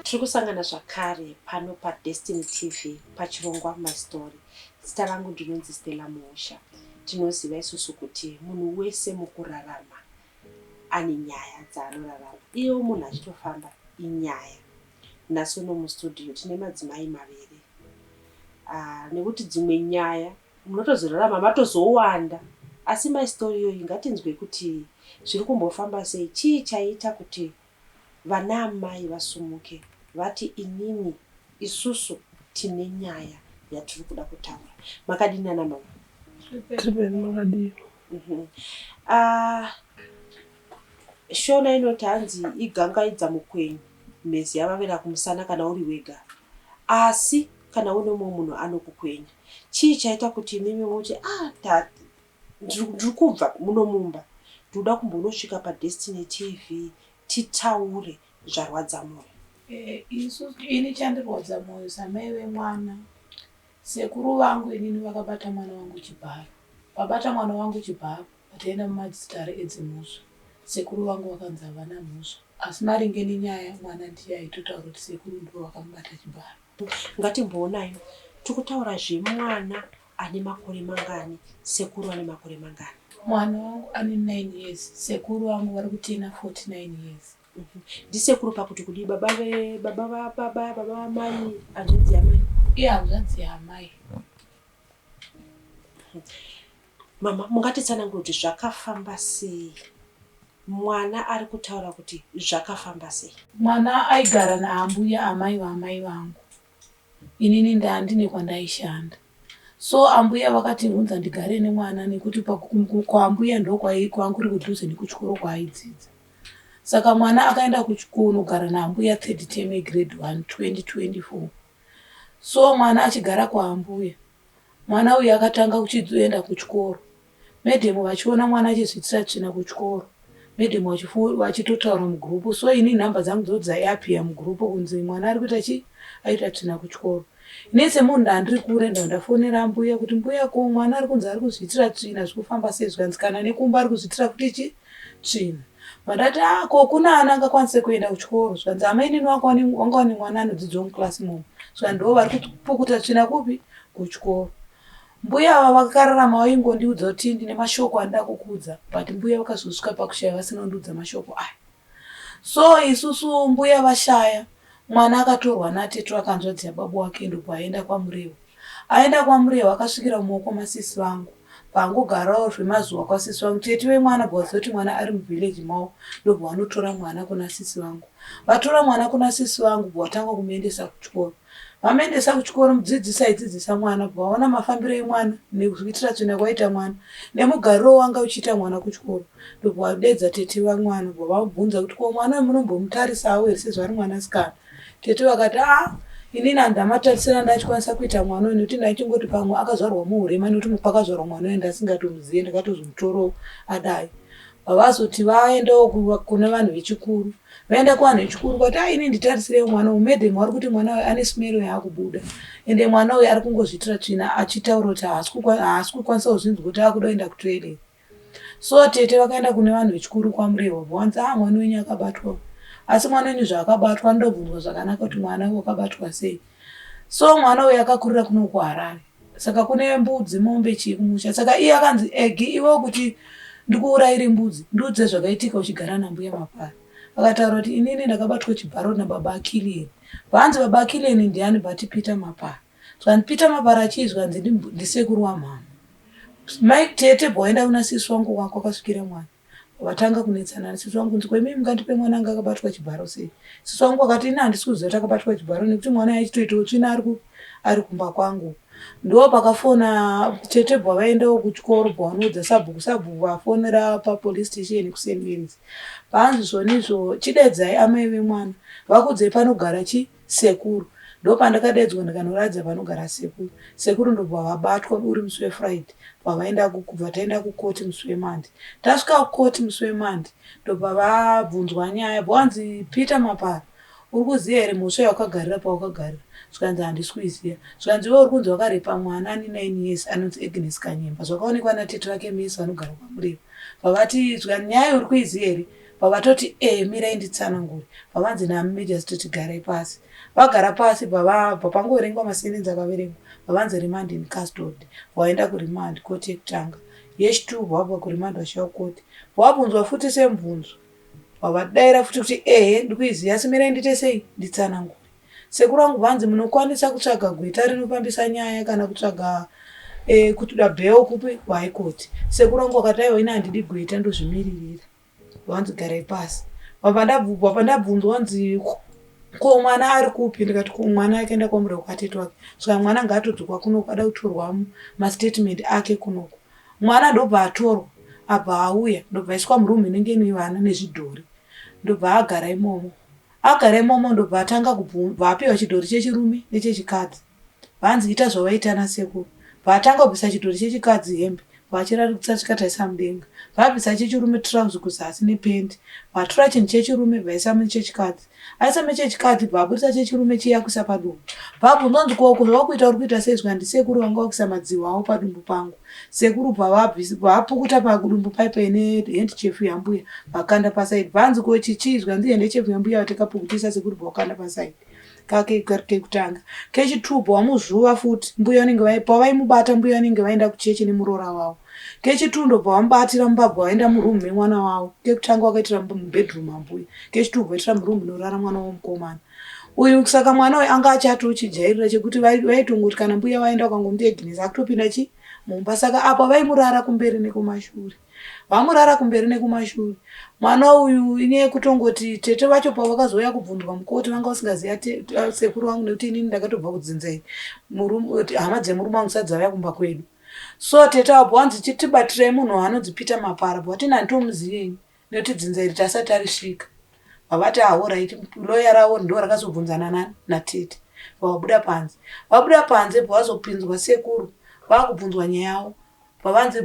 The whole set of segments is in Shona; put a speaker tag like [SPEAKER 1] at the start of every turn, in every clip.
[SPEAKER 1] Tiri kusangana zvakare pano paDestiny TV pachirongwa My Story. Zita rangu ndinonzi Stella Muhosha. Tinoziva isusu kuti munhu wese mukurarama ane nyaya dzaanorarama. Iyewo munhu achitofamba inyaya. Nhasi uno mustudio tine madzimai maviri. Ah, nekuti dzimwe nyaya munotozorarama matozowanda asi my story iyoyi ngatinzwe kuti zviri kumbofamba sei chii chaita kuti vana amai vasumuke vati inini isusu tine nyaya yatiri kuda kutaura makadini ana mama
[SPEAKER 2] Tiri makadii?
[SPEAKER 1] Ah, shona inoti hanzi igangaidza mukwenyu mhezi yavavira kumusana kana uri wega asi kana une mumwe munhu anokukwenya chii chaita kuti imimi muti ah ndiri kubva muno mumba ndinoda kumbonosvika paDestiny TV titaure zvarwadza mwoyo.
[SPEAKER 3] Isu ini chandirwadza mwoyo samai vemwana sekuru vangu inini vakabata mwana wangu chibharo vabata mwana wangu chibharo vataenda mumadzitare edzimhosva sekuru vangu vakanzi havana mhosva asi maringe nenyaya mwana ndiye aitotaura kuti sekuru ndivo vakamubata chibharo.
[SPEAKER 1] Ngatimboonai tikutaura zvemwana ane makore mangani sekuru ane makore mangani?
[SPEAKER 3] Mwana wangu ane 9 years sekuru vangu vari kutena 49 years.
[SPEAKER 1] Ndisekuru pakuti kudii baba ve baba vababa baba vamai hanzvadzi yamai?
[SPEAKER 3] Ihanzvadzi yaamai.
[SPEAKER 1] Mama mungatitsanangura kuti zvakafamba sei? Mwana ari kutaura kuti zvakafamba sei?
[SPEAKER 3] Mwana aigara naambuya amai vaamai vangu. Inini ndandine kwandaishanda. So ambuya vakatibvunza ndigare nemwana nekuti kwaambuya ndokwanga kuri kudhuze nekuchikoro kwaaidzidza. Saka mwana akaenda kunogara naambuya third term yegrade 1 2024. So mwana achigara kwaambuya mwana uyu akatanga kuchienda kuchikoro. Madam vachiona mwana achizviitira tsvina kuchikoro. Madam vachitotaura mugroup. So ini nhamba dzangu dzo dzaiappear mugroup kunzi mwana ari kuita chi aita tsvina kuchikoro. Ini semunhu ndandiri kure ndabva ndafonera ambuya kuti mbuya ko mwana ari kunzi ari kuzviitira tsvina zviri kufamba sei zvikanzi kana nekumba ari kuzviitira futi chi tsvina. Vandati ah ko kuna ana angakwanise kuenda kuchikoro zvikanzi amainini wanga wane mwana anodzidzawo muclass imomo zvikanzi ndo vari kupukuta tsvina kupi kuchikoro. Mbuya ava vakararama vaingondiudza kuti ndine mashoko andida kukuudza but mbuya vakazosvika pakushaya vasina kundiudza mashoko aya. So isusu mbuya vashaya mwana akatorwa natete akanzvadzi yababa wake ndobva aenda kwaMurewa. Aenda kwaMurewa akasvikira mumaoko masisi vangu. Paangogarawo zvemazuva kwasisi vangu tete vemwana bva vaziva kuti mwana ari muvillage mavo ndobva vanotora mwana kuna sisi vangu. Vatora mwana kuna sisi vangu bva vatanga kumuendesa kuchikoro. Vamuendesa kuchikoro mudzidzisi aidzidzisa mwana bva vaona mafambiro emwana nekuitira tsvina kwaita mwana nemugariro wanga uchiita mwana kuchikoro ndobva vadedza tete vamwana bva vamubvunza kuti ko mwana uyu munombomutarisawo here sezvo ari mwanasikana. Tete vakati a inini handamatarisira ndachikwanisa kuita mwana uyu nekuti ndaichingoti pamwe akazvarwa muhurema nekuti pakazvarwa mwana uyu ndasingatomuzive ndakatozomutorawo adai. Vazoti vaendawo kune vanhu vechikuru vaenda kuvanhu vechikuru kwati a ini nditarisirei mwana uyu madam vari kuti mwana uyu ane smero yaakubuda ende mwana uyu ari kungozviitira tsvina achitaura kuti haasi kukwanisa kuzvinzwa kuti akuda kuenda kutoilet. So tete vakaenda kune vanhu vechikuru kwaMurehwa bvanzi ah mwana wenyu akabatwa asi mwana wenyu zvaakabatwa ndobvunzwa zvakanaka kuti mwana wakabatwa sei. So mwana uyu akakurira kuno kuHarare saka kune mbudzi mombe chii kumusha saka iye akanzi egi iwe kuti ndikuurayire mbudzi ndiudze zvakaitika uchigara nambuya Mapara. Akataura kuti inini ndakabatwa chibharo nababa Akilian. Bvanzi baba Akilian ndiani but Peter Mapara. Zvanzi Peter Mapara chii zvikanzi ndisekuru wamhamha. Mai tete bwaenda kuna sisi wangu kwakasvikira mwana. Vatanga kunetsana nasisi wangu kunzi ko imi mungandipe mwana anga akabatwa chibharo sei. Sisi wangu akati ini handisi kuziva kuti akabatwa chibharo nekuti mwana aichitoitawo tsvina ari ari kumba kwangu. Ndo pakafona tete bwa vaendawo kuchikoro bwa vanoudza sabhuku sabhuku vafonera papolice station kuSt Mary's. Panzi zvonizvo chidedzai amai vemwana vakuudzei panogara chi sekuru. Ndopandakadedzwa ndikanoratidza panogara sekuru. Sekuru ndobva vabatwa uri musi weFriday pavaenda kubva taenda kukoti musi weMonday. Tasvika kukoti musi weMonday ndobva vabvunzwa nyaya bvanzi Peter Mapara uri kuziva here mhosva yawakagarira pawakagarira zvikanzi handisi kuiziva zvikanzi iwe uri kunzi wakarepa mwana ane 9 years anonzi Agnes Kanyemba zvakaonekwa natete vake Mesi vanogara kwaMureva vavati zvikanzi nyaya uri kuiziva here. Pavatoti e mirai nditsanangure. Pavanzi namajasitireti garai pasi. Vagara pasi bva pangoverengwa masenenzi akaverengwa. Pavanzi remand in custody. Vaenda kuremand koti yekutanga. Yechitu vabva kuremand vachiuya kukoti. Vabvunzwa futi semubvunzo. Vavadaira futi kuti ehe ndikuiziva asi mirai ndiite sei nditsanangure. Sekuru vangu vanzi munokwanisa kutsvaga gweta rinofambisa nyaya kana kutsvaga e, kutoda bail kupi kuhigh court. Sekuru vangu vakati aiwa ini handidi gweta ndozvimiririra. Vanzi garai pasi. Vabva ndabvunzwa vanzi ko mwana ari kupi ndikati ko mwana akaenda kwamuri kwatete wake. Saka mwana ngaatodzoka kunoku ada kutorwa mastatement ake kunoku. Mwana ndobva atorwa abva auya ndobva aiswa muroom inenge ine vana nezvidhori ndobva agara imomo. Agara imomo ndobva atanga kubva apiwa chidhori chechirume nechechikadzi. Vanzi ita zvavaita nasekuru. Bva atanga kubvisa chidhori chechikadzi hembe vachirarutsa chikatarisa mudenga. Vabvisa chechirume trouse kuzasi nependi. Vatora chinhu chechirume vaisa mune chechikadzi. Aisa mune chechikadzi bva abudisa chechirume chiya kuisa padumbu. Vabvunzwa kunzi ko zvawakuita uri kuita sei zvikanzi ndisekuru vanga vakuisa madzihwa avo padumbu pangu. Sekuru bva vapukuta padumbu paipai nehandkerchief yambuya vakanda pasaidi. Bvanzi ko ichi chii zvikanzi handkerchief yambuya vatakapukutisa sekuru bva vakanda pasaidi. Kake kekutanga. Kechitu bva vamuzvuva futi mbuya vanenge pavaimubata mbuya vanenge vaenda kuchechi nemuroora wavo. Kechitu ndobva vamubatira mumba bva vaenda murumu memwana wavo. Kekutanga vakaitira mubedroom mambuya. Kechitu bva vaitira murumu munorara mwana womukomana. Uyu saka mwana uyu anga achatochijairira chekuti vaitongoti kana mbuya vaenda vakangomuti Agnes akutopinda chi mumba. Saka apa vaimurara kumberi nekumashure. Vamurara kumberi nekumashure. Mwana uyu inyaya yekutongoti tete vacho pavakazouya kubvunzwa mukoti vanga vasingazivi sekuru vangu nekuti inini ndakatobva kudzinza iri. Hama dzemurume wangu dzisati dzauya kumba kwedu. So tete avo vanzi chitibatirai munhu anonzi Peter Mapara bva vati handitomuzivi ini nekuti dzinza iri tasati tarisvika. Vavati alright lawyer ravo ndo rakazobvunzana nani natete. Vabuda panze. Vabuda panze bva vazopinzwa sekuru vakubvunzwa nyaya yavo. Pavanzi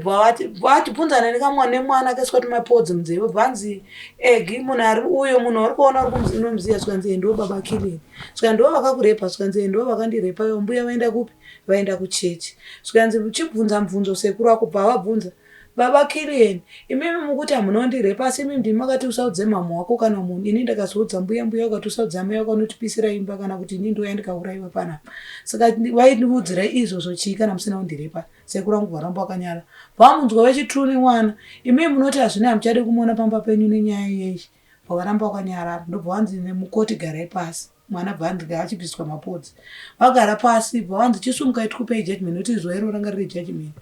[SPEAKER 3] vachibvunzana nemwana akaiswa tumapodzi munzeve bvanzi egi munhu ari uyo munhu uri kuona uri unomuziva zvikanzi ndo baba Killian. Zvikanzi ndo vakakurepa zvikanzi ndo vakandirepa ivo mbuya vaenda kupi vaenda kuchechi. Zvikanzi uchibvunza mubvunzo sekuru ako bva vabvunza baba Killian imimi mukuti hamuna kundirepa asi imimi ndimi makati usaudze mhamha wako kana munhu ini ndakazoudza mbuya mbuya vakati usaudza amai vako vanotipisira imba kana kuti ini ndouya ndikaurayiwa panapa. Saka vaindiudzirai izvozvo chii kana musina kundirepa. Sekuru vangu varamba vakanyara. Vamunzwa vechitu nemwana imimi munoti hazvina hamuchade kumuona pamba penyu nenyaya iyeyi. Vakaramba vakanyarara ndobva vanzi nemukoti garai pasi. Mwana bva anzi ngaachibviswa mapodzi. Vagara pasi bva vanzi chisumukai tikupei judgment nekuti zuva iro ranga riri judgment.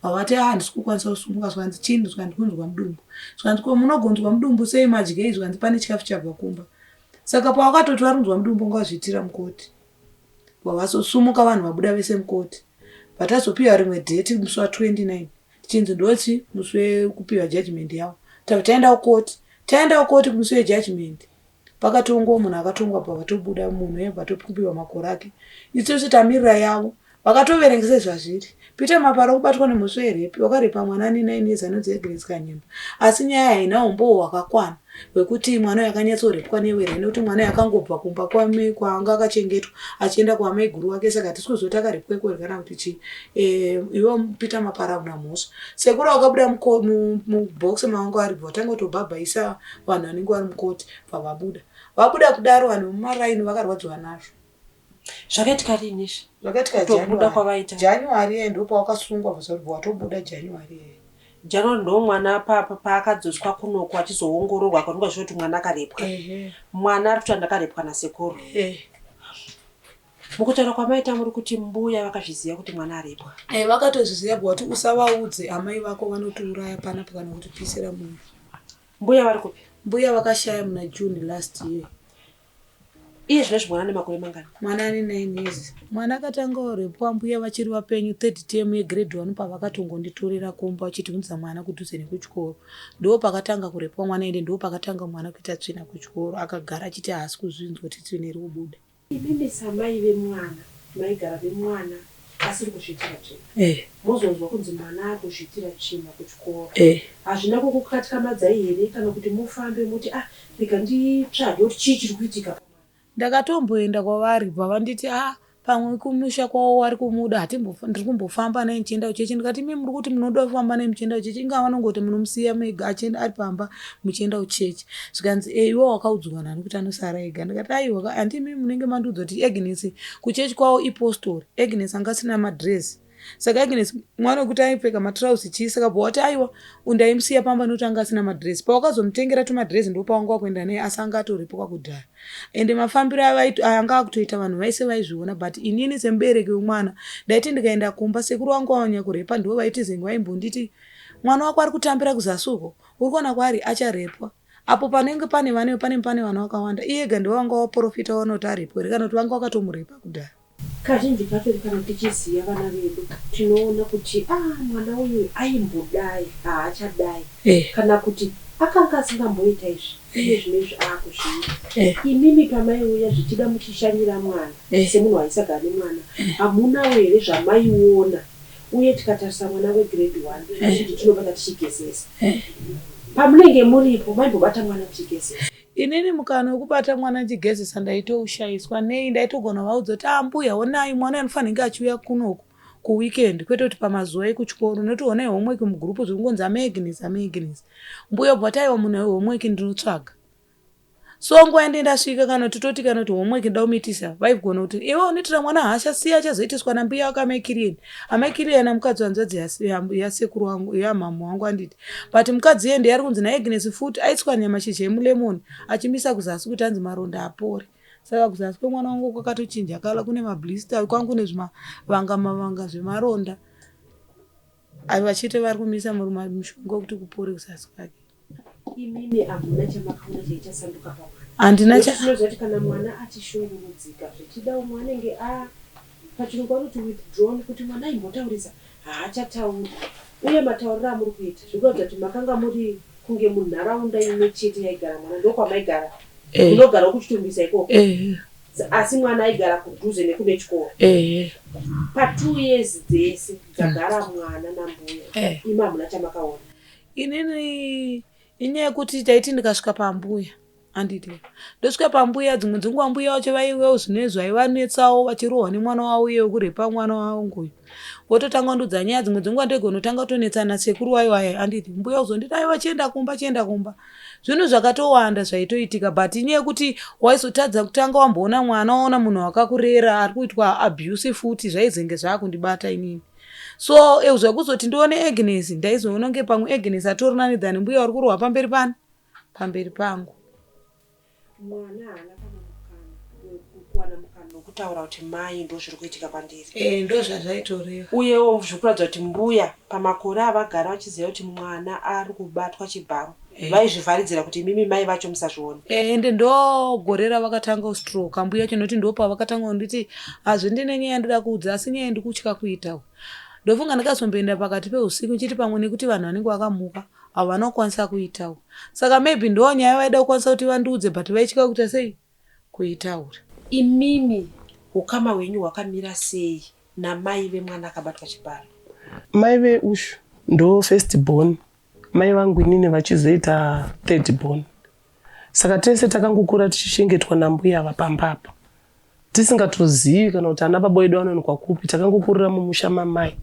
[SPEAKER 3] Vavati ah handisi kukwanisa kusumuka zvikanzi chii zvikanzi kunzwa mudumbu. Zvikanzi ko munogonzwa mudumbu sei madyei zvikanzi pane chikafu chabva kumba. Saka pavakatoti varunzwa mudumbu ngavazviitira mukoti. Vavazosumuka vanhu vabuda vese mukoti. Vatazopiwa rimwe date musi wa 29 tichinzi ndochi musi wekupiwa judgment yavo. Tabva taenda kukoti. Taenda kukoti musi wejudgment. Pakatongwa munhu akatongwa bva vatobuda munhu uye bva topiwa makore ake. Isusu tamirira yavo. Vakatoverenga sezvazviri. Peter Mapara kubatwa nemhosva yerepi wakarepa mwana ane 9 years anonzi Agnes Kanyemba. Asi nyaya haina umbowo hwakakwana hwekuti mwana uyu akanyatsorepwa newe here nekuti mwana uyu akangobva kumba kwaanga akachengetwa achienda kwamaiguru wake saka hatisi kuziva kuti akarepwa ikoko kana kuti chii. Iwe Peter Mapara hauna mhosva. Sekuru vakabuda mubox mavanga vari bva vatanga kutobhabhaisa vanhu vanenge vari mukoti bva vabuda. Vabuda kudaro vanhu vemumaraini vakarwadziwa nazvo.
[SPEAKER 1] Zvakaitika rini izvi?
[SPEAKER 3] Zvakaitika
[SPEAKER 1] Kutobuda kwavaita.
[SPEAKER 3] January iye ndipo pawakasungwa bva watobuda January iye.
[SPEAKER 1] January ndo mwana paakadzoswa kunoku achizoongororwa akaonekwa zvo kuti mwana akarepwa. Mwana ari kuti ndakarepwa nasekuru. Mukutaura kwamaita muri kuti mbuya vakazviziva kuti mwana arepwa.
[SPEAKER 3] Eh, vakatozviziva kuti usavaudze amai vako vanotiuraya panapa kana kutipisira munhu.
[SPEAKER 1] Mbuya vari kupi?
[SPEAKER 3] Mbuya vakashaya muna June last year.
[SPEAKER 1] Iye zvinezvi mwana ane makore mangani?
[SPEAKER 3] Mwana ane 9 years. Mwana akatanga kurepwa mbuya vachiri vapenyu third term yegrade 1 pavakatongonditorera kumba vachiti unza mwana kudhuze nekuchikoro. Ndo pakatanga kurepwa mwana ende ndo pakatanga mwana kuita tsvina kuchikoro akagara achiti haasi kuzvinzwa kuti tsvina iri kubuda.
[SPEAKER 1] Imimi samai vemwana maigara nemwana asiri kuzviitira tsvina. Mozonzwa kunzi mwana ari kuzviitira tsvina kuchikoro. Hazvina kukukatyamadzai here kana kuti mufambe muti ah rega nditsvage kuti chii chiri kuitika pamwana.
[SPEAKER 3] Ndakatomboenda kwavari bva vanditi ah Pamwe kumusha kwavo vari kumuda hatimbofa ndiri kumbofamba naye ndichienda kuchechi ndikati imi muri kuti munoda kufamba naye muchienda kuchechi inga vanongoti munomusiya mega achienda ari pamba muchienda kuchechi zvikanzi e iwe wakaudzwa nani kuti anosara ega ndikati aiwa handi imi munenge mandiudza kuti Agnes kuchechi kwavo ipostori Agnes anga asina madress saka Agnes mwana wekuti aipfeka matrausi chii saka bva wati aiwa undaimusiya pamba nokuti anga asina madress pawakazomutengera tumadress ndopawanga wakuenda naye asi anga atoripo kwakudhara ende mafambiro anga akutoita vanhu vaise vaizviona but inini semubereki wemwana ndaiti ndikaenda kumba sekuru vangu vanyanya kurepa ndivo vaiti zenge vaimbonditi mwana wako ari kutambira kuzasi uko uri kuona kwaari acharepwa apo panenge pane vane pane pane vana vakawanda iye ega ndivo vanga vaprofita vanoti arepwa here kana kuti vanga vakatomurepa kudhara.
[SPEAKER 1] Kazhinji kacho kana tichiziva vana vedu tinoona kuti ah mwana uyu aimbodai haachadai kana kuti akanga asingamboita izvi iye zvino izvi akuzviita. Imimi pamaiuya zvichida muchishanyira mwana semunhu aisagara nemwana hamunawo here zvamaiona uye tikatarisa mwana wegrade one kazhinji tinobata tichigezesa pamunenge muripo maimbobata mwana muchigezesa?
[SPEAKER 3] Inini mukana wekubata mwana ndichigezesa ndaitoushaiswa nei ndaitogona vaudza kuti ambuya ah, honai mwana anofanira kunge achiuya kunoku kuweekend kwete kuti pamazuva ekuchikoro nekuti honai homework mugroup zviri kungonzi ameagnes ameagnes mbuya obva kuti aiwa munhu homework ndinotsvaga so nguva yandee ndasvika kana kuti toti kana kuti homework ndoda kumuitisa vaigona kuti iwe unoitira mwana hasha siya achazoitiswa nambuya wake amai kirieni amai kirieni mukadzi wanzvadzi yasekuru wangu yamhamhu wangu anditi but mukadzi iye ndiye ari kunzi naagnes futi aitswanya mashizha emulemon achimisa kuzasi kuti anzi maronda apore saka kuzasi kwemwana wangu kwakatochinja kala kune mablister kwangu kune zvimavanga mavanga zvemaronda ayo vachite vari kumisa mushonga wekuti kupore kuzasi kwake.
[SPEAKER 1] Imimi hamuna chamakaona chaichasanduka pamwana.
[SPEAKER 3] Handina cha
[SPEAKER 1] Tinoziva kuti kana mwana achishungurudzika zvichida umwe anenge a pachirungu vanoti withdrawn kuti mwana aimbotaurisa haachatauri uye matauriro amuri kuita zvikuratidza kuti makanga muri kunge munharaunda imwe chete yaigara mwana ndokwamaigara munogara kuchitumbisa ikoko asi mwana aigara kudhuze nekune chikoro pa2 years dzese dzagara mwana nambuya imi hamuna chamakaona.
[SPEAKER 3] Inini inyaya yekuti taiti ndikasvika pambuya anditi ndosvika pambuya dzimwe dzenguva mbuya vacho vaivewo zvine zvaivanetsawo vachirohwa nemwana wavo uye wekurepa mwana wangu uyu vototanga kundiudza nyaya dzimwe dzenguva ndogonotanga kutonetsana sekuru wayo aya anditi mbuya uzonditi aiwa chienda kumba chienda kumba zvinhu zvakatowanda zvaitoitika but inyaya yekuti waizotadza kutanga wamboona mwana waona munhu wakakurera ari kuitwa abuse futi zvaizenge zvakundibata inini so eh, zvekuzoti ndione Agnes ndaizoona kunge pamwe Agnes atori nani than mbuya vari kurohwa pamberi pani pamberi pangu.
[SPEAKER 1] Mwana haana kana mukana wekuwana mukana wekutaura kuti mai ndozviri kuitika kwandiri.
[SPEAKER 3] Eh, ndozvazvaitoreva.
[SPEAKER 1] Uyewo zvikuratidza kuti mbuya pamakore avagara vachiziva kuti mwana ari kubatwa chibharo vaizvivharidzira kuti imimi mai vacho musazvione.
[SPEAKER 3] Ende ndogore ravakatanga kustroke mbuya yacho nekuti ndopavakatanga kunditi hazvindine nyaya yandoda kuudza asi nyaya ndikutya kuita ndofunga ndakazomboenda pakati peusiku ndichiti pamwe nekuti vanhu vanenge vakamuka havana kukwanisa kuitaura saka maybe ndo nyaya vaida kukwanisa kuti vandiudze but vaitya kuita sei kuitaura.
[SPEAKER 1] Imimi hukama hwenyu hwakamira sei namai vemwana akabatwa chibharo?
[SPEAKER 2] Mai veushu ndo first born mai vangu inini vachizoita third born saka tese takangokura tichichengetwa nambuya vapamba apa tisingatozivi kana kuti ana baba vedu vanowanikwa kupi takangokurira mumusha mamai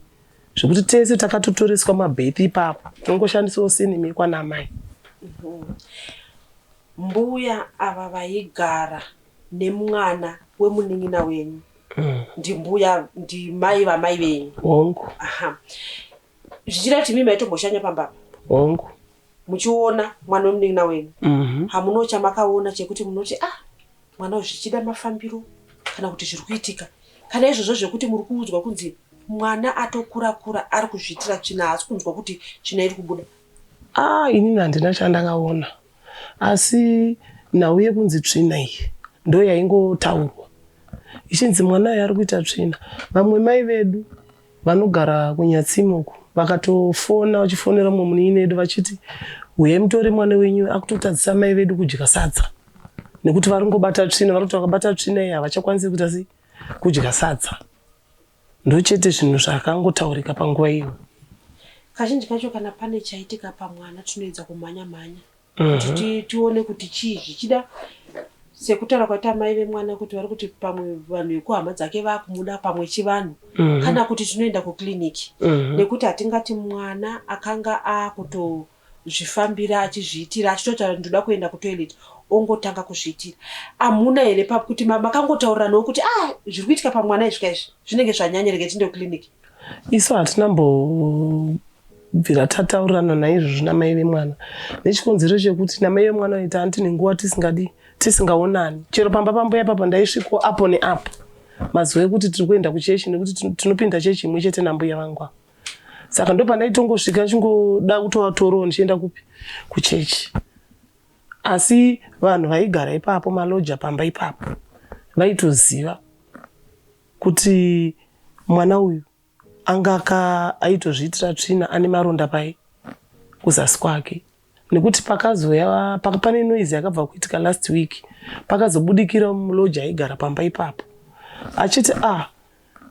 [SPEAKER 2] zvekuti tese takatotoreswa mabhethi ipapo tinongoshandisawo sinimi yekwana amai.
[SPEAKER 1] Mbuya ava vaigara nemwana wemunin'ina wenyu ndimbuya ndimai vamai venyu?
[SPEAKER 2] Hongu.
[SPEAKER 1] Aha, zvichida kuti imi maitomboshanya pamba apa?
[SPEAKER 2] Hongu.
[SPEAKER 1] Muchiona mwana wemunin'ina wenyu? Hamuno chamakaona chekuti munoti ah mwana uyu zvichida mafambiro kana kuti zviri kuitika kana izvozvo zvekuti muri kuudzwa kunzi mwana atokura kura ari kuzviitira tsvina haasi kunzwa kuti tsvina iri kubuda?
[SPEAKER 2] Ah, inini handina chandakaona asi nhau yekunzi tsvina iyi ndo yaingotaurwa ichinzi mwana uyu ari kuita tsvina. Vamwe mai vedu vanogara kunyatsime uku vakatofona vachifonera mumwe munin'ina edu vachiti huyai mutore mwana wenyu akutotadzisa mai vedu kudya sadza nekuti vari kungobata tsvina vari kuti vakabata tsvina iyi havachakwanisi kuita sei kudya sadza. Ndochete zvinhu zvakangotaurika panguva iyo.
[SPEAKER 1] Kazhinji kacho kana pane chaitika pamwana tinoedza kumhanya mhanya kuti tione kuti chii zvichida. Sekutaura kwaita mai vemwana kuti vari kuti pamwe vanhu vekuhama dzake vakumuda pamwe chivanhu kana kuti tinoenda kukiriniki nekuti hatingati mwana akanga akutozvifambira achizviitira achitotaura ndoda kuenda kutoilet ongotanga kuzviitira. Hamuna here pakuti makangotauriranawo kuti ah zviri kuitika pamwana izvi kaizvi zvinenge zvanyanya rege tiende kukiriniki?
[SPEAKER 2] Isu hatina mbobvira tataurirana naizvozvo namai vemwana nechikonzero chekuti namai vemwana vaiti hanti nenguva tisingadi tisingaonani chero pamba pambuya papa ndaisviko apo neapo mazuva ekuti tiri kuenda kuchechi nekuti tinopinda chechi imwe chete nambuya vangu ava saka ndopandaitongosvika chingoda kutovatorowo ndichienda kupi kuchechi asi vanhu vaigara ipapo maloja pamba ipapo vaitoziva kuti mwana uyu anga aka aitozviitira tsvina ane maronda pai kuzasi kwake nekuti pakazouya pane noise yakabva kuitika last week pakazobudikira muloji aigara pamba ipapo achiti ah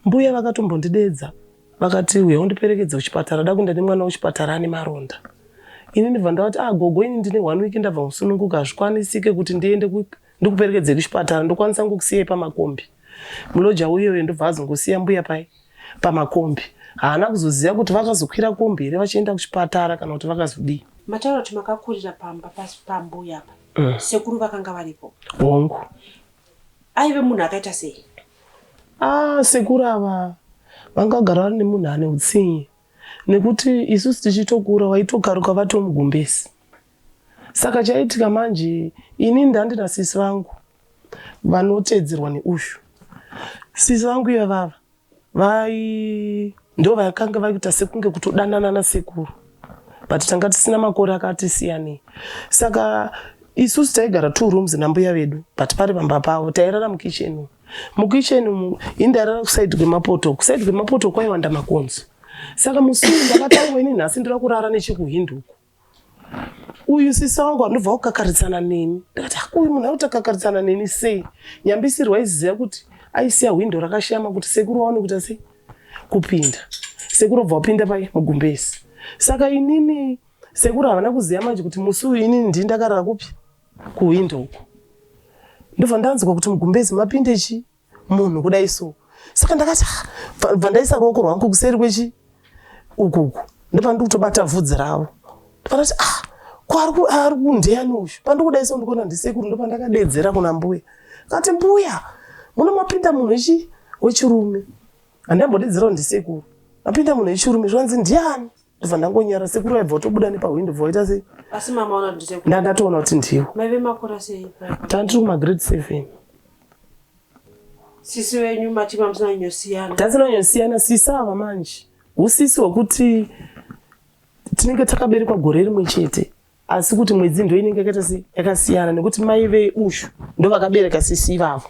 [SPEAKER 2] mbuya vakatombondidedza vakati uya undiperekedze kuchipatara da kuenda nemwana kuchipatara ane maronda ini ndibva ndavati ah gogo ini ndine one week ndabva kusununguka hazvikwanisike kuti ndiende ndikuperekedze kuchipatara ndokwanisa ngokusiyai pamakombi muloja uyoyo ndobva azongosiya mbuya pai pamakombi haana kuzoziva kuti vakazokwira kombi here vachienda kuchipatara kana kuti vakazodii.
[SPEAKER 1] Mataura kuti makakurira pamba pambuya apa sekuru vakanga varipo?
[SPEAKER 2] Hongu.
[SPEAKER 1] Aive munhu akaita sei?
[SPEAKER 2] Ah, sekuru ava vanga vagara vari nemunhu ane utsinye nekuti isusu tichitokura waitokaruka vatomugumbesi saka chaitika manje ini ndandina sisi vangu vanoteedzerwa neushu sisi vangu ivavava vai ndo vakanga vakuita sekunge kutodanana nasekuru but tanga tisina makore akati siyanei saka isusu taigara two rooms nambuya vedu but pari pamba pavo tairara mukitchen umu mukitchen umu ini ndairara kusaidi kwemapoto kusaidi kwemapoto kwaiwanda makonzo saka musi uyu ndakataura ini nhasi ndoda kurara nechekuhindi uku uyu sisi wangu anobva kukakaritsana neni ndikati uyu munhu akuti akakaritsana neni sei nyambisirwa aiziva kuti aisiya hwindo rakashama kuti sekuru waone kuita sei kupinda sekuru obva wapinda pai mugumbezi saka inini sekuru havana kuziva manje kuti musi uyu inini ndii ndakarara kupi kuhwindo uku ndobva ndanzwa kuti mugumbezi mapinde chii munhu kudai so saka ndakati ah, bva ndaisa ruoko rwangu kuseri kwechi uku uku ndopandiri kutobata vhudzi ravo ndopandati ah ko ari kundeyani uyu pandikudai so ndikuona ndisekuru ndopandakadedzera kuna mbuya kati mbuya muno mapinda munhu wechi wechirume handambodedzerawo ndisekuru mapinda munhu wechirume zvanzi ndiani ndobva ndangonyara sekuru vaibva kutobuda nepahwindo bva waita sei
[SPEAKER 1] asi mama ona kuti
[SPEAKER 2] sekuru ndandatoona kuti ndiwo
[SPEAKER 1] maive makura sei
[SPEAKER 2] tandiri kumagrade 7
[SPEAKER 1] sisi venyu mati mamusina kunyosiyana
[SPEAKER 2] tasina kunyosiyana sisi ava manje usisi hwekuti tinenge takaberekwa gore rimwe chete asi kuti mwedzi ndo inenge yakaita sei yakasiyana nekuti mai veushu ndo vakabereka sisi ivavo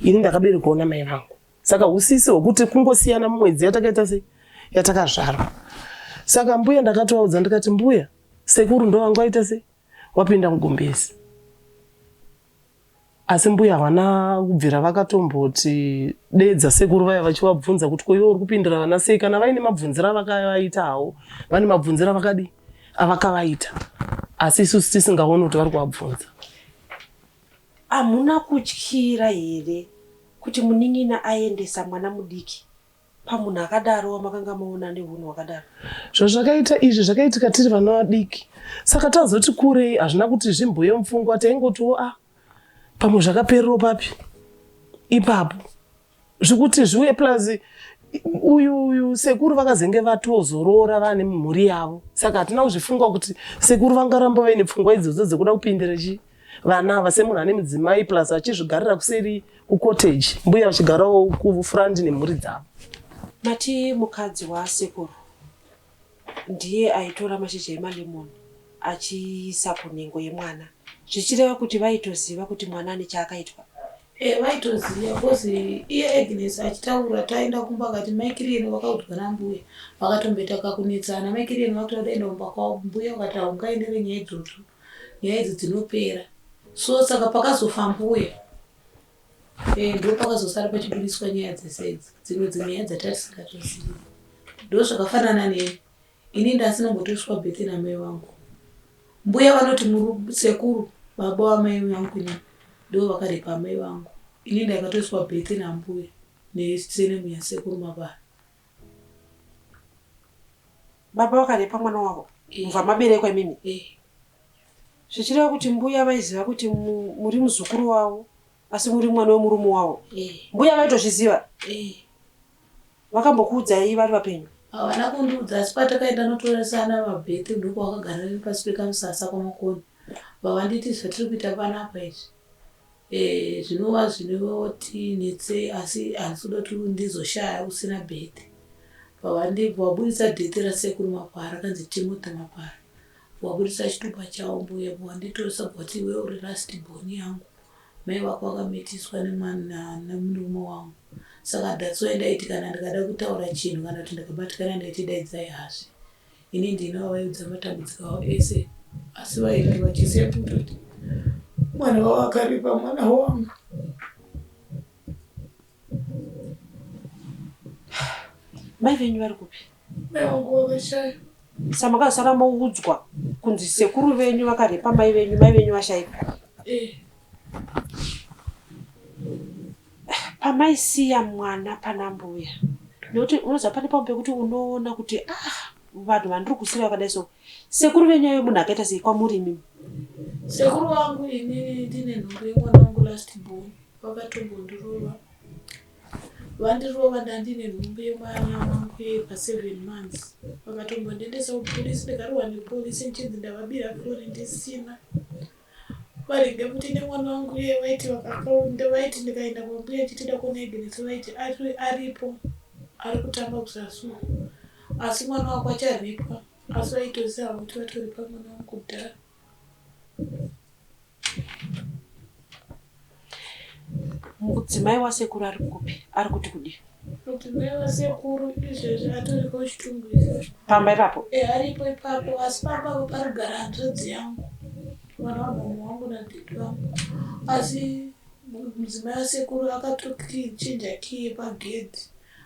[SPEAKER 2] ini ndakaberekwawo namai vangu Saka husisi hwekuti kungosiyana mumwedzi yatakaita sei yatakazvarwa. Saka mbuya ndakatovaudza ndikati mbuya sekuru ndovangu vaita sei wapinda mugumbezi. Asi mbuya havana kubvira vakatomboti deedza sekuru vaya vachivabvunza kuti ko iwe uri kupindira vana sei kana vaine mabvunziro avakavaita hawo vane mabvunziro avakadii avakavaita asi isusu tisingaoni kuti vari kuvabvunza.
[SPEAKER 1] Hamuna kutyira here kuti munin'ina aendesa mwana mudiki pamunhu akadaro wamakanga maona ane hunhu hwakadaro?
[SPEAKER 2] Zvazvakaita izvi zvakaitika tiri vana vadiki saka tazoti kurei hazvina kuti zvimbuye mupfungwa taingotiwo a ah, pamwe zvakaperero papi ipapo zvekuti zviuye plus uyu uyu sekuru vakazenge vatozoroora vane mhuri yavo saka hatina kuzvifunga kuti sekuru vangaramba vaine pfungwa idzodzo dzekuda kupindira chi vana ava semunhu ane mudzimai plus achizvigarira kuseri kucottage mbuya vachigarawo kufront nemhuri dzavo.
[SPEAKER 1] Mati mukadzi wasekuru ndiye aitora mashizha emalemon achiisa kunhengo yemwana zvichireva kuti vaitoziva kuti mwana ane chaakaitwa?
[SPEAKER 3] Eh, vaitoziva bcause iye Agnes achitaura taenda kumba akati mai Kirieni vakaudzwa nambuya vakatomboita kakunetsana mai Kirieni vakuti vadaenda kumba kwavo mbuya vakati haungaendere nyaya idzodzo nyaya idzi dzinopera so saka pakazofa mbuya eh, ndo pakazosara pachibudiswa nyaya dzese idzi dzimwe dzinyaya dzatatisingatozivi ndo zvakafanana neni ini ndasinombotoswa bheti namai vangu mbuya vanoti sekuru baba wamai vangu ini. Ndivo vakarepa amai vangu. Ini ndakatoiswa birth nambuya nesenemu yasekuru Mapara.
[SPEAKER 1] Baba vakarepa mwana wavo mubva maberekwa imimi? Zvichireva kuti mbuya vaiziva kuti muri muzukuru wavo asi muri mwana wemurume wavo? Mbuya vaitozviziva? Vakambokuudzai vari vapenyu?
[SPEAKER 3] Havana kundiudza, asi patakaenda notoresana mabheti ndokwavakagara neni pasi pekamusasa kwaMakoni. Vavanditi zvatiri kuita panapa izvi zvinova zvinotinetsei asi handisi kuda kuti ndizoshaya usina bheti. Vaburitsa dheti rasekuru Mapara rakanzi Timothy Mapara. Vaburitsa chitupa chavo mbuya vanditoresa vati iwewe uri last born yangu. Mai vako vakamitiswa nemwana nemurume wangu. Saka that's why ndaiti kana ndikada kutaura chinhu kana kuti ndikabatikana ndaiti daidzai Hazvi. Ini ndini wavaiudza matambudziko avo ese asi vainge vachiziva kutoti mwana wavo akaripa mwana wangu.
[SPEAKER 1] Mai venyu vari kupi?
[SPEAKER 3] Mai vangu vakashaya.
[SPEAKER 1] Sa makazosara moudzwa kunzi sekuru venyu vakarepa mai venyu, mai venyu vashaika. Pamaisiya mwana pana mbuya, nekuti unoziva pane pamwe pekuti unoona kuti ah, vanhu vandiri kusiya vakadai so. Sekuru venyu aive munhu akaita sei kwamuri imimi?
[SPEAKER 3] Sekuru vangu inini ndine nhumbu yemwana wangu last born vakatombondirova. Vandirova ndandine nhumbu yemwana wangu yepa 7 months. Vakatombondiendesa kupolisi ndikarohwa nepolisi ndichinzi ndavabira foni ndisina. Varege futi nemwana wangu iye vaiti vakakaunda vaiti ndikaenda kwambuya chitida kuona Agnes vaiti aripo ari kutamba kuzasi uko asi mwana wako acharipwa asi vaitoziva havo kuti vatoripa mwana wangu kudhara.
[SPEAKER 1] Mudzimai wasekuru ari kupi? Ari kuti kudii?
[SPEAKER 3] Mudzimai wasekuru izvezvi atoriko kuChitungwiza.
[SPEAKER 1] Pamba ipapo?
[SPEAKER 3] Aripo ipapo asi pamba apo parikugara hanzvadzi yangu mwana wamhamha wangu nadhedhi vangu asi mudzimai wasekuru akatochinja key yepagedhi.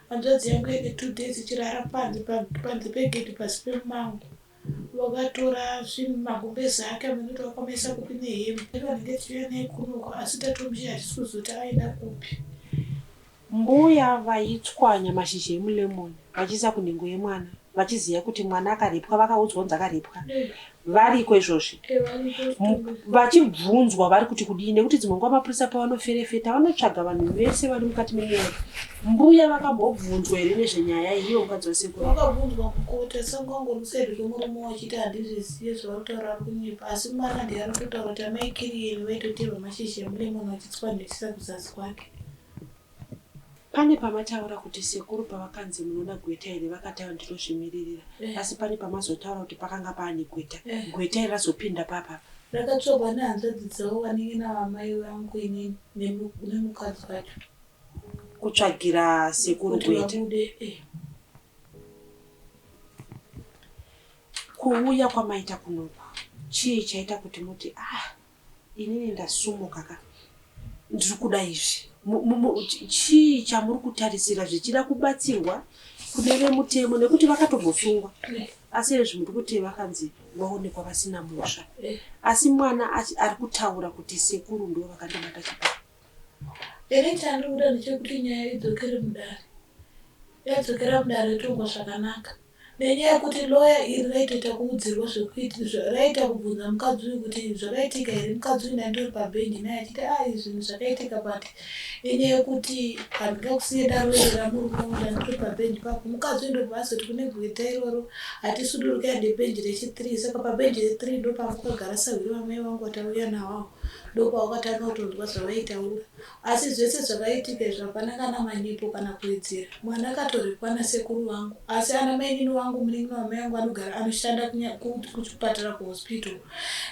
[SPEAKER 3] Hanzvadzi yangu ine 2 days ichirara panze panze pegedhi pasi pemumango. Vakatora zvinhu magumbeze ake hameno kuti vakamaisa kupi nehembe. Vanenge tichiuya naye kunoku asi tatomushaya hatisi kuziva kuti aenda kupi.
[SPEAKER 1] Mbuya vaitswanya mashizha emulemon vachiisa kunhengo yemwana vachiziva kuti mwana akarepwa, vakaudzwa kunzi akarepwa. Variko izvozvi vachibvunzwa vari kuti kudii, nekuti dzimwe nguva mapurisa pavanoferefeta vanotsvaga vanhu vese vari mukati menyaya. Mbuya vakambobvunzwa here nezvenyaya iyi ivo mukadzi wasekuru?
[SPEAKER 3] Vakabvunzwa kukota sangango ruseri rwemurume wachiti handizvizive zvavari kutaura ari kunyepa asi mwana ndiye ari kutotaura kuti amai Kiriyeni vaitoterwa mashizha emulemon vachitswanhisa kuzasi kwake.
[SPEAKER 1] Pane pamataura kuti sekuru pavakanzi munoda gweta here vakataura ndinozvimiririra, asi pane pamazotaura kuti pakanga paane gweta. Gweta iri razopinda papa?
[SPEAKER 3] Rakatsvagwa nehanzvadzi dzavo vanin'ina vamai vangu inini nemukadzi wacho.
[SPEAKER 1] Kutsvagira sekuru
[SPEAKER 3] kuti
[SPEAKER 1] gweta.
[SPEAKER 3] Vabude.
[SPEAKER 1] Kuuya kwamaita kunoku, chii chaita kuti muti ah, inini ndasumuka ka, ndiri kuda izvi? Chii chamuri kutarisira zvichida kubatsirwa kune vemutemo, nekuti vakatombosungwa asi izvi muri kuti vakanzi vaonekwa vasina mhosva, asi mwana ari kutaura kuti sekuru ndo vakandibata chibharo?
[SPEAKER 3] Ini chandiri kuda ndechekuti nyaya idzokere mudare. Yadzokera mudare yotongwa zvakanaka. Nenyaya yekuti lawyer iri raitoita kuudzirwa zvekuita, raita kubvunza mukadzi uyu kuti zvakaitika here, mukadzi uyu ndandori pabhenji naye achiti ah izvi zvinhu zvakaitika but nenyaya yekuti handingakusiye ndaroverera murume wangu ndandori pabhenji papo. Mukadzi uyu ndobva azoti kune gweta iroro hatisuduruki hande bhenji rechi3, saka pabhenji re3 ndopanga pakagara sahwiri vamai vangu vatauya navo, ndopavakatanga kutonzwa zvavaitaura. Asi zvese zvakaitika izvi hapana kana manyepo kana kuwedzera. Mwana akatorepwa nasekuru vangu asi ana mainini vangu munin'ina wamai vangu anogara anoshanda kuchipatara kuhospital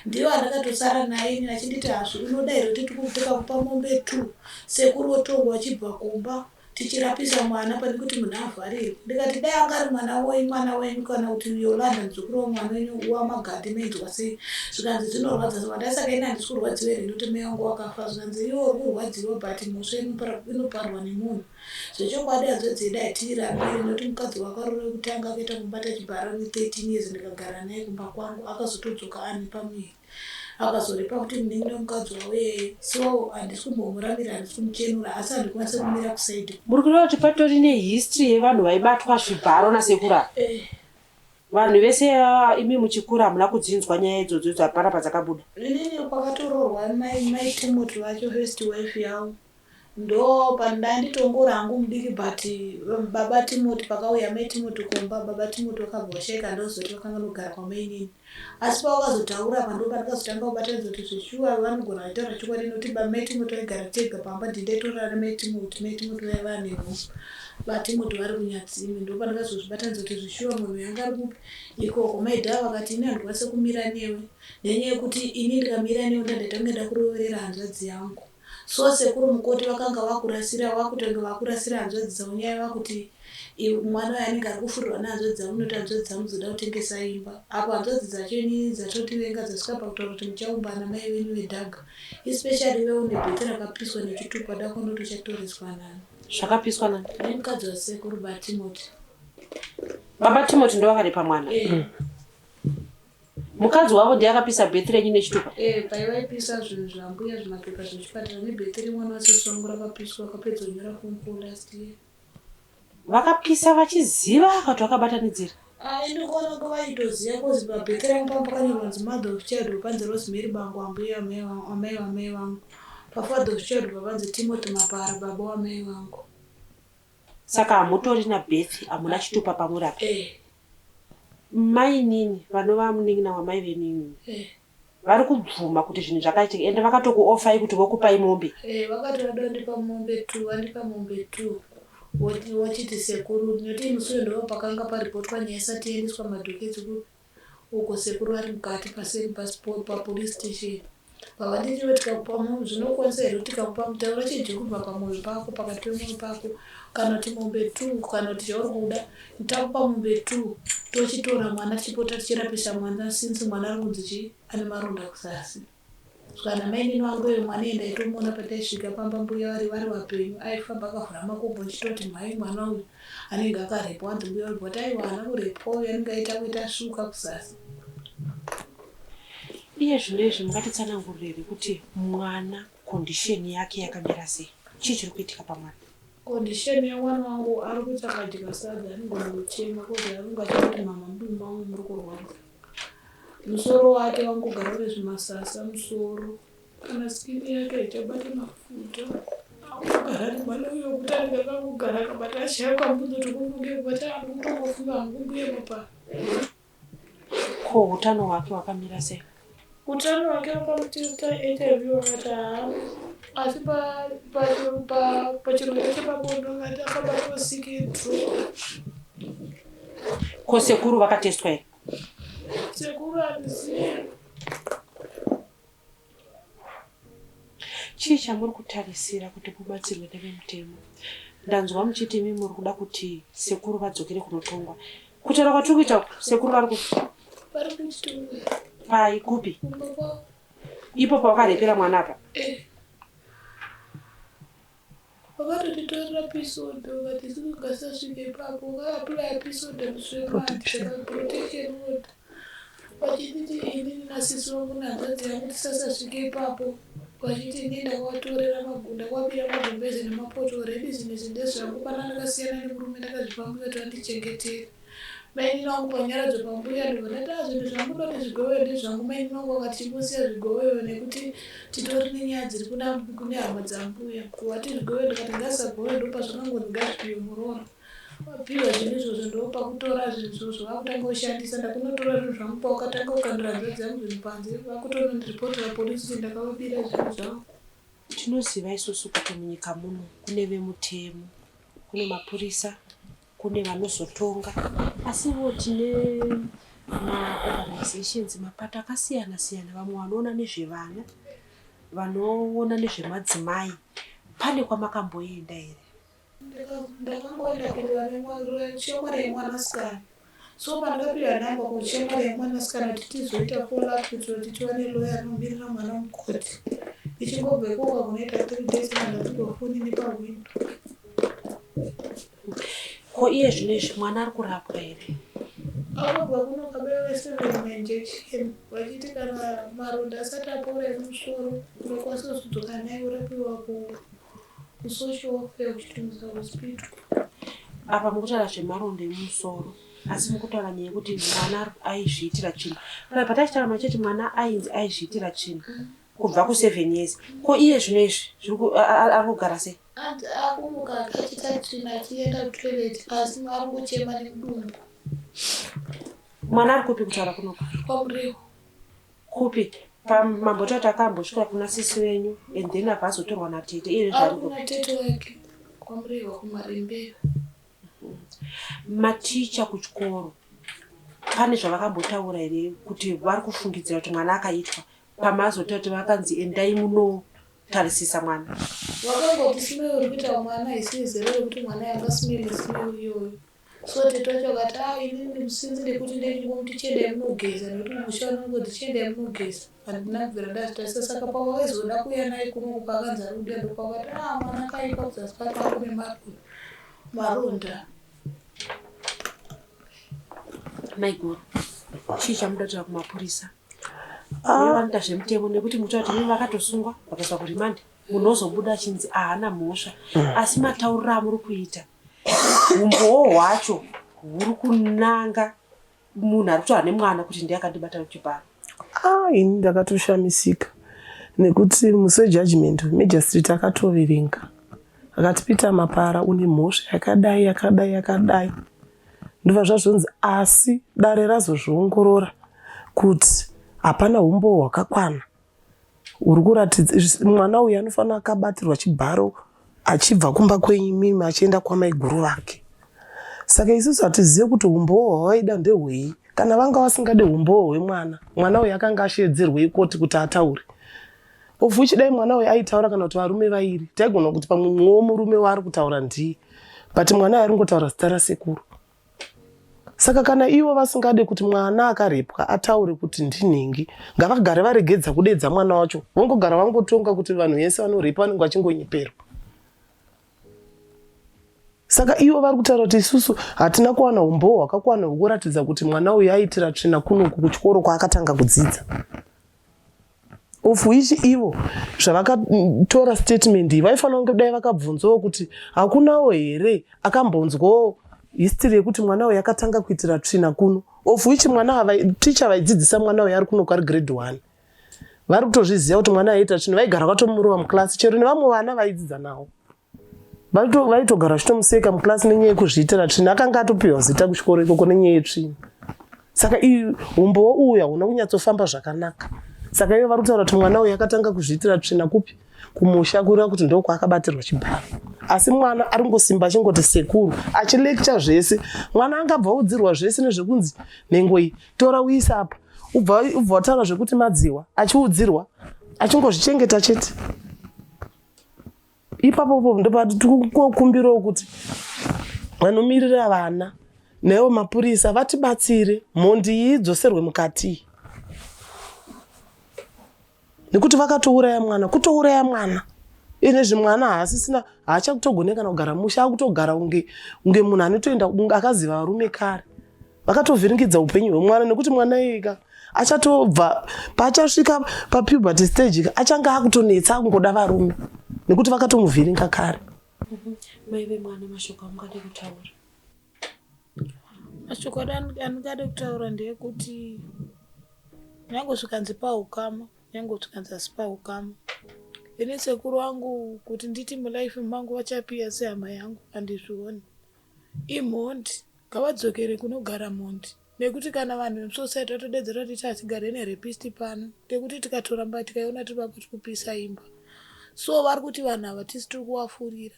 [SPEAKER 3] ndivo andakatosara naye ini achinditi hazvi unoda here kuti tikakupa mombe 2 sekuru otongwa achibva kumba tichirapisa mwana pane kuti munhu avharirwe. Ndikati dai anga ari mwana wenyu mwana wenyu kana kuti Yolanda muzukuru wamwana wenyu wamagadhi mainzwa sei? Zvikanzi zvinorwadza. Saka saka ini handisi kurwadziwa here nekuti mai vangu wakafa? Zvikanzi iwe uri kurwadziwa but mhosva inoparwa nemunhu. Zvechokwadi hanzvadzi yedu hatiirambiri nekuti mukadzi wakarora wekutanga akaita kumubata chibharo ne 13 years ndikagara naye kumba kwangu akazotodzoka ane pamuviri. Akazorepa kuti munin'ina wemukadzi wavo iyeye. So handisi kumbomuramira, handisi kumuchenura, asi handikwanise kumira kusaidi.
[SPEAKER 1] Muri kureva kuti patori nehistory yevanhu vaibatwa zvibharo nasekuru ava?
[SPEAKER 3] Eh.
[SPEAKER 1] Vanhu vese ava imi muchikura hamuna kudzinzwa nyaya idzodzo idzo hapana padzakabuda?
[SPEAKER 3] Inini kwakatoroorwa mai mai Timothy vacho first wife yavo ndo pandanditongora hangu mudiki but baba Timothy pakauya mai Timothy kumba baba Timothy vakabva vashaika ndozoti vakanga nogara kwamainini asi pavakazotaura apa ndo pandakazotanga kubatanidza kuti zveshuwa vanogona vachitaura chokwadi nekuti mai Timothy vaigara tega pamba ndindaitorara namai Timothy mai Timothy vaiva vane hope VaTimoti vari kuNyatsime ndopandakazozvibatanidza kuti zvishuwa munhu uyu anga ari kupi ikoko. Mai Dava vakati ini handikwanise kumira newe nenyaya yekuti ini ndikamira newe ndandaita kunge ndakuroverera hanzvadzi yangu. So sekuru mukoti vakanga vakurasira vakuita kunge vakurasira hanzvadzi dzavo nyaya vakuti mwana uyu anenge ari kufurirwa nehanzvadzi dzangu nekuti hanzvadzi dzangu dzoda kutengesa imba. Apo hanzvadzi dzacho inini dzatotivenga dzasvika pakutaura kuti muchaumbana mai venyu vedhaga especially iwe une bheti rakapiswa nechitupa dako ndotochatoreswa nani.
[SPEAKER 1] Zvakapiswa nani?
[SPEAKER 3] Nemukadzi wasekuru ba Timothy.
[SPEAKER 1] Baba Timothy ndo vakarepa mwana.
[SPEAKER 3] Eh.
[SPEAKER 1] Mukadzi wavo ndiye akapisa birth renyu nechitupa.
[SPEAKER 3] Eh, paivaipisa zvinhu zvambuya zvimapepa zvechipatara nebirth remwana wasisi wangu rakapiswa akapedza kunyora form 4 last year.
[SPEAKER 1] Vakapisa vachiziva kana kuti vakabatanidzira?
[SPEAKER 3] Ah, ini kuona kunge vaitoziva kozi pabirth rangu panga pakanyorwa kunzi mother of child panzi Rosemary Bango ambuya amai vamai vangu. Pafather of child papanzi Timothy Mapara baba wamai vangu.
[SPEAKER 1] Saka hamutorina birth hamuna chitupa pamuri apa?
[SPEAKER 3] Eh.
[SPEAKER 1] Mainini vanova munin'ina wamai venyu imimi
[SPEAKER 3] Eh.
[SPEAKER 1] vari kubvuma kuti zvinhu zvakaitika ende vakatokuofai kuti vokupai mombe.
[SPEAKER 3] Eh, vakati vada kundipa mombe two, vandipa mombe two. Voti vochiti sekuru nekuti musi uyu ndipo pakanga paripotwa nyaya isati yaendeswa madhoketsi kupi uko sekuru vari mukati paseri papolice station. Pavanditi iwe tikakupa mombe zvinokwanisa here kuti tikakupa mutaura chinhu chiri kubva pamwoyo pako pakati pemwoyo pako kana kuti mombe two kana kuti chauri kuda takupa mombe two tochitora mwana tichipota tichirapisa mwana since mwana ari kunzi chii ane maronda kuzasi. Kana mainini vangu iye mwana iye ndaitomuona pataisvika pamba mbuya vari vari vapenyu aifamba akavhura makumbo ndichitoti mhai mwana uyu anenge akarepwa hanzi mbuya vari but aiwa haana kurepwa uyu anenge aita kuita shuka kuzasi.
[SPEAKER 1] Iye zvino izvi mungatitsanangurire here kuti mwana condition yake yakamira sei? Chii chiri kuitika pamwana?
[SPEAKER 3] Condition yemwana wangu ari kuita akadya sadza anogona kuchema kozi anenge achingoti mama mudumbu mangu muri kurwadza. Musoro wake wangogara une zvimasasa musoro kana skin yake haichabati mafuta akugara ari mwana uyo wekuti anenge akangogara akabata ashaya ukamubvunza kuti ukufunge kubata anokutongofunga hangu mbuya mapara.
[SPEAKER 1] Ko hutano hwake hwakamira sei?
[SPEAKER 3] Utano hwake vakamutesta HIV vakati haana asi pachirwere chepabonde vakati akabatwa siki yedrop.
[SPEAKER 1] Ko sekuru vakatestwa here?
[SPEAKER 3] Sekuru handizivi.
[SPEAKER 1] Chii chamuri kutarisira kuti mubatsirwe nevemutemo? Ndanzwa muchiti imi muri kuda kuti sekuru vadzokere kunotongwa. Kutaura kwatiri kuita uku sekuru vari kupi?
[SPEAKER 3] Vari kuchitungwiza.
[SPEAKER 1] Pai kupi?
[SPEAKER 3] Kumba kwavo.
[SPEAKER 1] Ipo pawakarepera mwana apa?
[SPEAKER 3] Eh. Vakatotitorera peace order vakati isusu ngasasvike ipapo vakaapplya peace order musi weMarch protection order vachititi inini nasisi vangu nehanzvadzi yangu tisasasvike ipapo vachiti inini ndakavatorera ndakavabira magumbeze nemapoto already zvinhu izvi ndezvangu pana ndakasiyana nemurume ndakazvipa mbuya kuti vandichengetere Mainini vangu panyaradzo pambuya ndobva ndati ah zvinhu zvangu ndoti zvigovewe ndezvangu mainini vangu vakati chimbosiya zvigovewe nekuti titori nenyaya dziri kuna kune hama dzambuya wati zvigovewe ndikati ngazisagovewe ndopazvakangonzi ngazvipiwe muroora wapiwa zvinhu izvozvo ndopakutora zvinhu izvozvo vakutanga kushandisa ndakunotora zvinhu zvangu pawakatanga kukandira hanzvadzi yangu zvinhu panze vakutonondiripotera polisi kuti ndakavabira zvinhu zvavo.
[SPEAKER 1] Tinoziva isusu kuti munyika muno kune vemutemo, kune mapurisa, Kune vanozotonga asiwo tine maorganisations mapato akasiyana siyana vamwe vanoona nezvevana vanoona nezvemadzimai pane kwamakamboenda here?
[SPEAKER 3] Ndakangoenda kuruva shamwari yemwanasikana so pandakapiwa nhamba kushamwari yemwanasikana kuti tizoita follow up kuitira kuti tiwane lawyer anomirira mwana mukoti ndichingobva ikoko kunoita three days ndandapigwa foni nepahwindo.
[SPEAKER 1] Ko iye zvino izvi mwana ari kurapwa here?
[SPEAKER 4] Akabva kuno akabaiwa seven mainjection vachiti kana maronda asati apora emusoro unokwanisa kuzodzoka naye urapiwa kusocial welfare kuchitungwiza hospital.
[SPEAKER 1] Apa mukutaura zvemaronda emusoro asi mukutaura nyaya yekuti mwana aizviitira tsvina. Pana patachitaura machiti mwana ainzi aizviitira tsvina kubva kuseven years. Ko iye zvino izvi ari kugara sei?
[SPEAKER 4] Hanzi akumuka achiita tsvina achienda kutoilet asi akungochema nemudumbu.
[SPEAKER 1] Mwana ari kupi kutaura kunoku?
[SPEAKER 4] KwaMurehwa.
[SPEAKER 1] Kupi? Pamambotati akambosvika kuna sisi venyu and then abva azotorwa natete iye
[SPEAKER 4] zvaari kupi? Ari kuna tete wake kwaMurehwa kuMarembera.
[SPEAKER 1] Maticha kuchikoro pane zvavakambotaura here kuti vari kufungidzira kuti mwana akaitwa pamazotati vakanzi endai muno tarisisa mwana.
[SPEAKER 4] Vakangoti smell iri kuita mwana haisi yezera rekuti mwana yanga smell smell iyoyo. So tete wacho akati ah inini since ndekuti ndechingomuti chiendai munogeza nekuti mumusha vanongoti chiendai munogeza. Handina kubvira ndazvitarisa saka pavaizoda kuuya naye kunoku paakanzi ari kudiwa ndopavakati ah mwana akaipa kuzasi kwake akune maronda.
[SPEAKER 1] Maiguru, chii chamuda kutaura kumapurisa? Ah. Vanoita zvemutemo nekuti muchati kuti vakatosungwa vakaiswa kuremand munhu ozobuda achinzi ahana mhosva mm. asi matauriro amuri kuita umbowo hwacho huri kunanga munhu ari kutaura nemwana kuti ndiye akandibata chibharo
[SPEAKER 2] ah, ini ndakatoshamisika nekuti musi wejudgment magistrate akatoverenga akati peter mapara une mhosva yakadai yakadai yakadai Ndobva zvazonzi asi dare razozviongorora kuti hapana humbowo hwakakwana huri kuratidza mwana uyu anofanira akabatirwa chibharo achibva kumba kwenyu imimi achienda kwamaiguru vake. Saka isusu hatizive kuti humbowo hwavaida ndehwei. Kana vanga vasingade humbowo hwemwana, mwana uyu akanga asheedzerwei koti kuti ataure. Of which dai mwana uyu aitaura kana kuti varume vairi taigona kuti pamwe mumwewo murume waari kutaura ndiye but mwana uyu ari kungotaura zita rasekuru. Saka kana ivo vasingade kuti mwana akarepwa ataure kuti ndinhingi ngavagare varegedza kudedza mwana wacho vongogara vangotonga kuti vanhu vese vanorepa vanenge vachingonyeperwa. Saka ivo vari kutaura kuti isusu hatina kuwana umbowo hwakakwana hwekuratidza kuti mwana uyu aitira tsvina kunoku kuchikoro kwaakatanga kudzidza. Of which ivo zvavakatora statement iyi vaifanira kunge dai vakabvunzawo kuti hakunawo here akambonzwawo history yekuti mwana uyu akatanga kuitira tsvina kuno. Of which mwana teacher vaidzidzisa mwana uyu ari kuno kwari grade 1. Vari kutozviziva kuti mwana aiita tsvina vaigara vatomurova muclass chero nevamwe vana vaidzidza navo. Vaitogara vachitomuseka muclass nenyaya yekuzviitira tsvina akanga atopiwa zita kuchikoro ikoko nenyaya yetsvina. Saka umbowo uyu hauna kunyatsofamba zvakanaka. Saka ivo vari kutaura kuti mwana uyu akatanga kuzviitira tsvina kupi? Kumusha kureva kuti ndokwaakabatirwa chibharo. Asi mwana ari kungosimba achingoti sekuru achilecture zvese. Mwana angabva audzirwa zvese nezvekunzi nhengo iyi tora uise apa ubva ubva wataura zvekuti madziwa achiudzirwa achingozvichengeta chete. Ipapo ndopatikukumbirawo kuti vanomirira vana naivo mapurisa vatibatsire mhondi iyi idzoserwe mukati nekuti vakatouraya mwana kutouraya mwana inezvi mwana haasisina haachakutogone kana kugara musha akutogara kunge kunge munhu anotoenda akaziva varume kare vakatovhiringidza upenyu hwemwana nekuti mwana iyeka achatobva paachasvika papuberty stage ka achange akutonetsa akungoda varume nekuti vakatomuvhiringa kare.
[SPEAKER 1] Mai vemwana mashoko amungade kutaura?
[SPEAKER 4] Mashoko andingade kutaura ndeyekuti nyange zvikanzi pahukama nyange zvikanzi asi pahukama ini sekuru vangu kuti nditi mulife mangu vachapiya sehama yangu handizvioni imhondi ngavadzokere kunogara mhondi nekuti kana vanhu vemusociety vatodedzera kuti iti hatigare nerepist pano nekuti tikatoramba tikaiona tiri papo tikupisa imba so vari kuti vanhu ava tisi tiri kuvafurira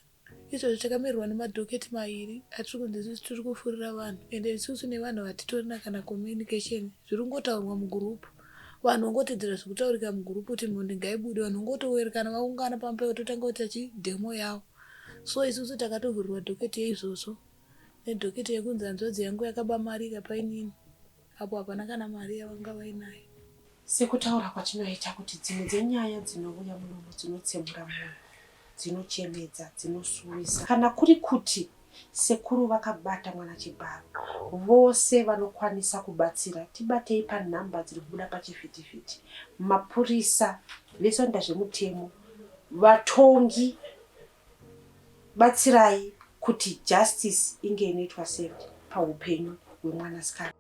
[SPEAKER 4] izvozvo takamirirwa nemadhoketi mairi atiri kunzi isusu tiri kufurira vanhu ende isusu nevanhu vatitorina kana communication zviri kungotaurwa mugurupu vanhu vongotedzera zviri kutaurika mugurupu kuti mhondi ngaibude vanhu vongotowerekana vaungana pamba totanga kuita chidhemo yavo So isusu takatovhurirwa dhoketi yeizvozvo nedhoketi yekunzi hanzvadzi yangu yakaba mari ikapa inini apo hapana kana mari yavanga vainayo.
[SPEAKER 1] Sekutaura kwatinoita kuti dzimwe dzenyaya dzinouya munomu dzinotsemura mwoyo, dzinochemedza, dzinosuwisa. Kana kuri kuti. Sekuru vakabata mwana chibharo. Vose vanokwanisa kubatsira tibatei panhamba dziri kubuda pachivhitivhiti. Mapurisa, vese vanoita zvemutemo, vatongi batsirai kuti justice inge inoitwa served paupenyu hwemwanasikana.